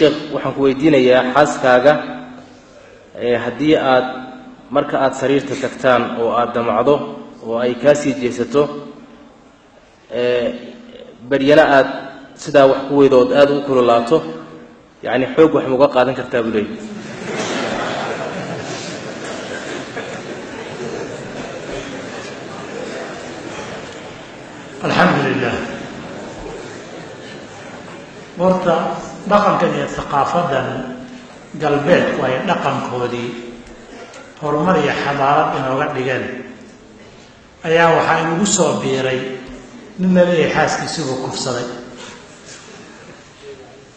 Sheekh, waxaan ku weydiinayaa xaaskaaga haddii aad marka aada sariirta tagtaan oo aada damacdo oo ay kaa sii jeesato, beryana aad sidaa wax ku weydo ood aada ugu kululaato, yacni xoog wax mauga qaadan kartaa buu leeyay. Alxamdu lilah. Horta dhaqankan iyo thaqaafadan galbeedku ay dhaqankoodii horumar iyo xadaarad inooga dhigeen ayaa waxaa inugu soo biiray nin la leeyahay xaaskiisibuu kufsaday,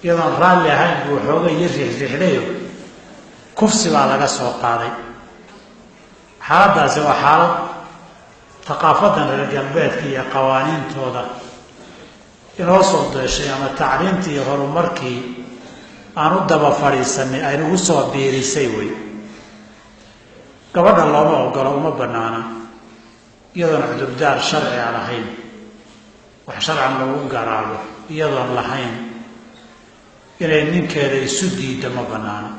iyadoon raalli ahayn buu waxooga iyo riixriixdayo kufsi baa laga soo qaaday. Xaaladdaasi waa xaalad thaqaafadan reer galbeedka iyo qawaaniintooda inoo soo deeshay ama tacliintii iyo horumarkii aan u daba fadhiisanay aynagu soo biirisay wey. Gabadha looma ogolo, uma banaana iyadoon cudurdaar sharci a lahayn, wax sharcan lagu garaabo iyadoon lahayn, inay ninkeeda isu diiddo ma banaana.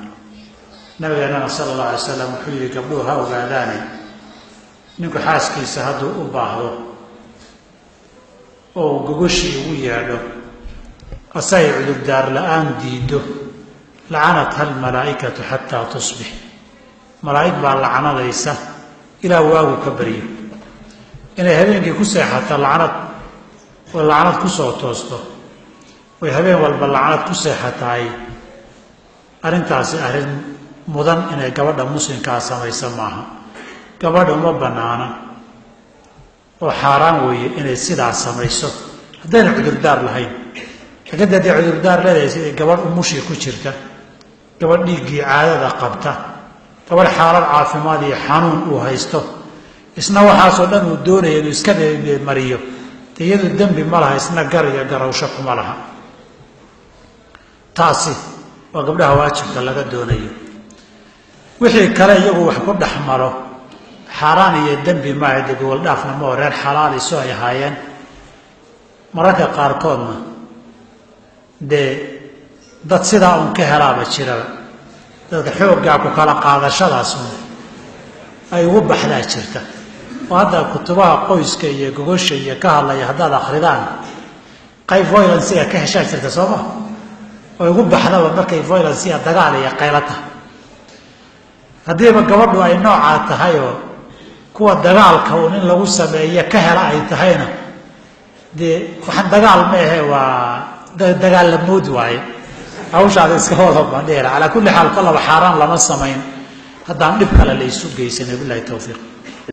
Nabigeenana sala allahu alay slam wuxuu yihi, gabdhuhu ha ogaadaane, ninku xaaskiisa hadduu u baahdo oo uu gogoshii ugu yeedho ase ay cudurdaar la-aan diiddo, lacanatha almalaa'ikatu xataa tusbix, malaa'ig baa lacnadaysa ilaa waagu ka baryo. Inay habeenkii ku seexato lacnad oo lacnad ku soo toosto, oy habeen walba lacnad ku seexatahay, arrintaasi arrin mudan inay gabadha muslimkaa samayso maaha. Gabadha uma banaana oo xaaraan weeye inay sidaa samayso haddayna cudurdaar lahayn. Laakiin hadday cudurdaar leedahay, sidai gabadh umushii ku jirta, gabadh dhiiggii caadada qabta, gabadh xaalad caafimaad iyo xanuun uu haysto, isna waxaasoo dhan uu doonaya inuu iska mariyo, de iyadu dembi ma laha, isna gar iyo garawsho kuma laha. Taasi waa gabdhaha waajibka laga doonayo. Wixii kale iyagu wax ku dhex maro xaaraan iyo dembi maaha, dee gogol dhaafna ma oo reer xalaaliso ay ahaayeen. Mararka qaarkoodna dee dad sidaa un ka helaaba jiraba, dadka xooggaa ku kala qaadashadaas un ay ugu baxdaa jirta. Oo hadda kutubaha qoyska iyo gogosha iyo ka hadlaya haddaad akridaan, qayb violencega ka heshaa jirta soo ma, oo ugu baxdaba markay violencega dagaal iyo qaylo tahay. Haddiiba gabadhu ay noocaa tahayoo kuwa dagaalka uun in lagu sameeyo ka hela ay tahayna, dee waxaan dagaal ma ahe, waa dagaal la moodi waaye, hawshaada iska wada bandhihila. Calaa kulli xaal kollaba xaaraan lama samayn haddaan dhib kale la isu geysanay. Billahi tawfiiq.